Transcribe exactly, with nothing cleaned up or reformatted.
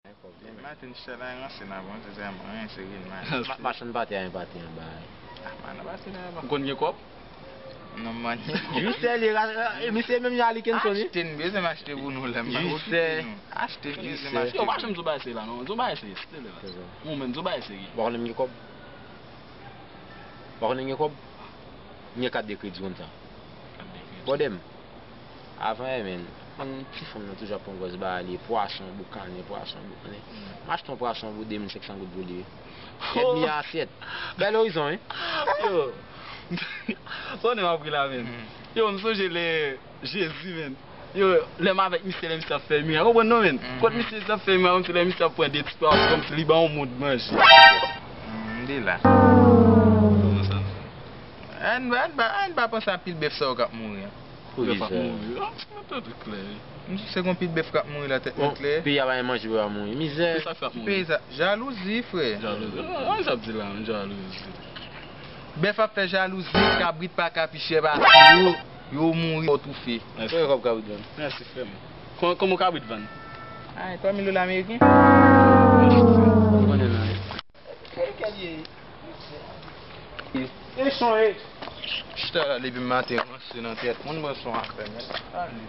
Maten, chita la, ranse nan bon, se sèlman, anyen serye, man. Ma-, machann pate a, yon pate anba. Ah, man, nan pate la, bon. Ou konn gen kòb? Non, man, gen kòb. Wi, sèlye, ra-, eh, misye menm jan Alikenson, wi. Achte, n bezwen m achte pou nou, la, m pa okipe nou. Achte, n bezwen m achte. Yo, pa janm di w bagay serye la, non. Di w bagay serye, silvouplè, la. Ou menm, di w bagay serye. Bon, m gen kòb. Ou pa konnen gen kòb? M gen kat de kredi konn sa. Kat de kredi. Bòdè m. Avan, eh, men, konn ti fanm nan toujou ap pran gwòs ba li, pwason, boukannen, pwason, boukannen. M achte yon pwason pou de mil senk san goud pou li. Èdmi a asyèt. Bèl orizon, wi. Yo. Sonde m ap ri la, men. Yo, m sonje lè Jezi, men. Yo, lè m avèk misye, lè misye ap fè mirak. Ou konprann non, men? Kot misye ap fè mirak, kòmsi lè misye ap pran de ti pwason, kòmsi li ban yon moun manje. Mm, m de la. Ann ba, ann ba, ann ba panse a pil bèf sa yo k ap mouri an. Bèf ap mouri. Ah, tèt mwen klè. M di se gon pil bèf k ap mouri la, tèt mwen klè. Peyi a pa gen manje pou yo mouri. Mizè. Peyi sa, jalouzi, frè. Jalouzi. Ah, sa ap di la, jalouzi. Bèf ap fè jalouzi, kabrit pa ka pi chè pase yo. Yo mouri, yo toufe. Mèsi. Konbyen kòb kabrit vann? Mèsi, frè m. Kon-, kòman w kabrit vann? Ay, twa mil dola ameriken. Mèsi, frè m. Ou konnen nan. E son e. Chita la depi maten, ranse nan tèt. Moun mwen son afè, men. Ale.